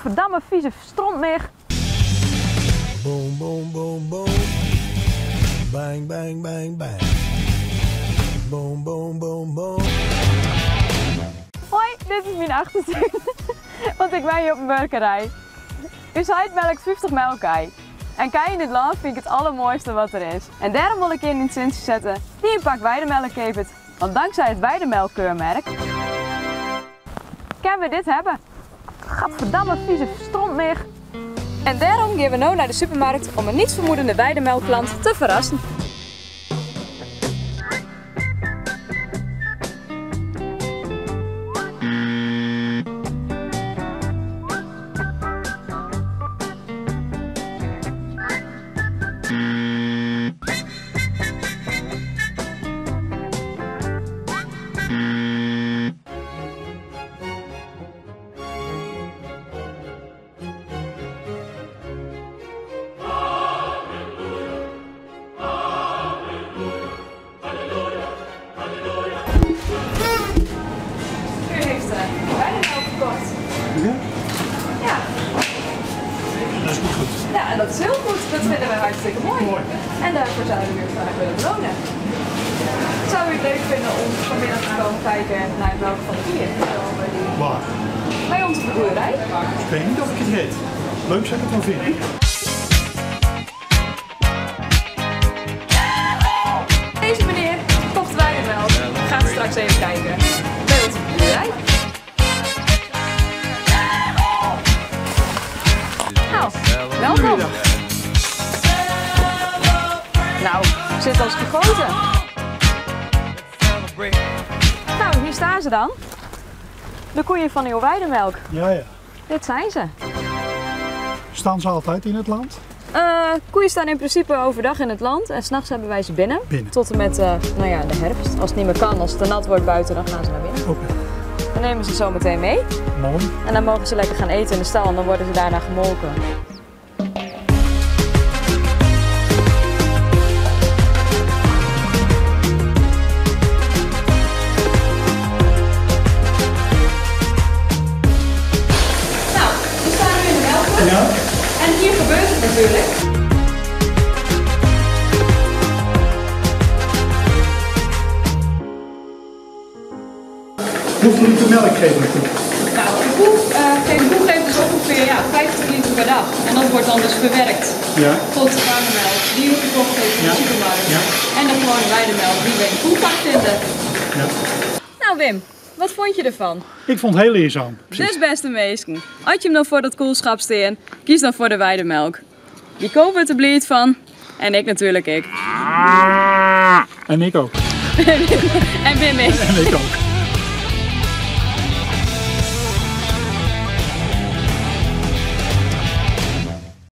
Gadverdamme vieze strontmich. Boom, boom, boom, boom. Bang, bang, bang, bang. Boom, boom, boom, boom. Hoi, dit is myn achtertún. Want ik wenje op in buorkerij. Us heit melkt 50 melkkij. En kij yn it lân fyn ik it allermoaiste wat der is. En dêrom wol ik jin yn it sintsje sette dy't in pak weidemelk keapet. Want dankzij it weidemelkkeurmerk kinne we dit hawwe. Gadverdamme vieze strontmich. En dêrom gean we no nei de supermarkt om in nietsvermoedende weidemelkklant te ferrassen. U heeft weidemelk gekocht. Ja? Ja. Dat is niet goed. Ja, en dat is heel goed. Dat vinden wij hartstikke mooi. Mooi. En daarvoor zouden we u graag willen belonen. Zou u het leuk vinden om vanmiddag te komen kijken naar het melken van de koeien? Waar? Bij ons op de boerderij. Ik weet niet of ik het weet. Leuk zou ik het wel vinden. Deze meneer kocht weidemelk. Gaat straks even kijken bij ons op de boerderij. Nou, welkom. Nou, zit als gegoten. Nou, hier staan ze dan. De koeien van uw weidemelk. Ja, ja. Dit zijn ze. Staan ze altijd in het land? Koeien staan in principe overdag in het land en 's nachts hebben wij ze binnen. Binnen. Tot en met de herfst. Als het niet meer kan, als het te nat wordt buiten, dan gaan ze naar binnen. Oké. Dan nemen ze zo meteen mee. Mooi. En dan mogen ze lekker gaan eten in de stal en dan worden ze daarna gemolken. Nou, we staan nu in de melkput. Ja. En hier gebeurt het natuurlijk. Hoeveel liter melk geeft een koe? Nou, de koe geeft dus ongeveer, ja, 50 liter per dag. En dat wordt dan dus verwerkt tot de karnemelk die u gekocht heeft in de supermarkt. En de gewone weidemelk die we in de koelkast vinden. Nou Wim, wat vond je ervan? Ik vond het heel leerzaam. Precies. Dus beste meesten, als je hem dan voor dat koelschap steen, kies dan voor de weidemelk. Je koopt er blied van en ik natuurlijk ik. En ik ook. En Wim ik. En ik ook.